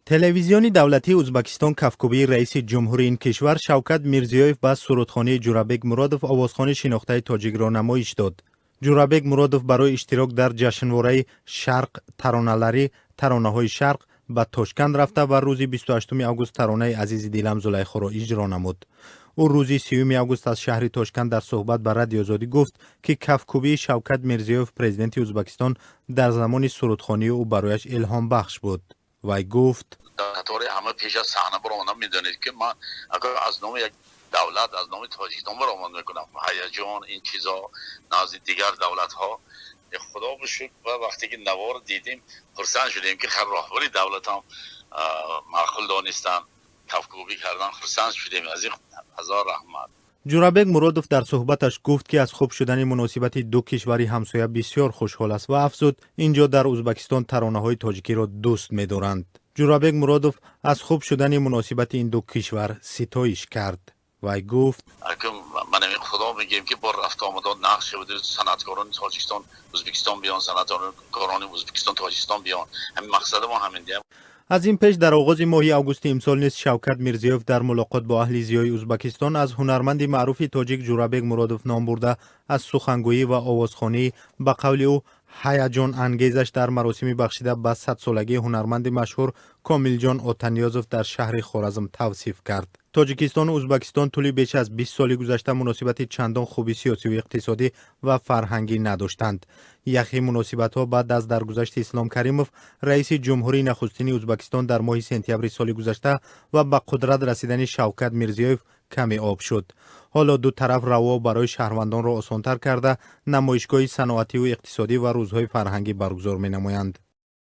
Телевизиони давлатии Узбакистон кафкӯбии раиси ҷумҳури ин кишвар Шавкат Мирзиёев ба сурудхонии Ҷурабек Муродов, овозхони шинохтаи тоҷикро, намоиш дод. Ҷурабек Муродов барои иштирок дар ҷашнвораи «Шарқ тароналари», таронаҳои шарқ, ба Тошканд рафта ва рӯзи 28 август таронаи «Азизи дилам Зулайхоро» иҷро намуд. Ӯ рӯзи 30 август аз шаҳри Тошканд дар суҳбат ба Радиои Озодӣ гуфт, ки кафкӯбии Шавкат Мирзиёев, президенти Узбакистон, дар замони сурудхонии ӯ барояш илҳомбахш буд. Вай гуфт: Қатори ҳама пеш аз саҳна баромадам, медонед, ки ман агар аз номи як давлат, аз номи Тоҷикистон баромад мекунам, ҳаяҷон, ин чизо назди дигар давлатҳо. Худо ба шукр, ва вақте ки навор дидем, хурсанд шудем, ки роҳбари давлатам маъқул донистанд, кафкӯбӣ кардан, хурсанд шудем аз ин, ҳазор раҳмат. Ҷурабек Муродов дар суҳбаташ гуфт, ки аз хуб шудани муносибати ду кишвари ҳамсоя бисёр хушҳол аст ва афзуд, ин ҷо дар Узбакистон таронаҳои тоҷикиро дӯст медоранд. Ҷурабек Муродов аз хуб шудани муносибати ин ду кишвар ситоиш кард. Вай гуфт: Ман худо мегӯем, ки бо рафту омадо нақш шуда, санъаткорони Тоҷикистон Ӯзбекистон биён, санъаткорони Ӯзбекистон Тоҷикистон биён. Ҳамин мақсади мо ҳамин. Аз ин пеш, дар оғози моҳи августи имсол низ Шавкат Мирзиёев дар мулоқот бо аҳли зиёи Узбакистон аз ҳунарманди маъруфи тоҷик Ҷурабек Муродов ном бурда, аз сухангӯӣ ва овозхонии, ба қавли ӯ, ҳаяҷонангезаш дар маросими бахшида ба садсолагии ҳунарманди машҳур Комилҷон Отаниёзов дар шаҳри Хоразм тавсиф кард. Тоҷикистону Узбакистон тӯли беш аз 20 соли гузашта муносибати чандон хуби сиёсиву иқтисодӣ ва фарҳангӣ надоштанд. Яхи муносибатҳо баъд аз даргузашти Ислом Каримов, раиси ҷумҳурии нахустини Узбакистон, дар моҳи сентябри соли гузашта ва ба қудрат расидани Шавкат Мирзиёев каме об шуд. Ҳоло ду тараф раво барои шаҳрвандонро осонтар карда, намоишгоҳи саноативу иқтисодӣ ва рӯзҳои фарҳангӣ баргузор менамоянд.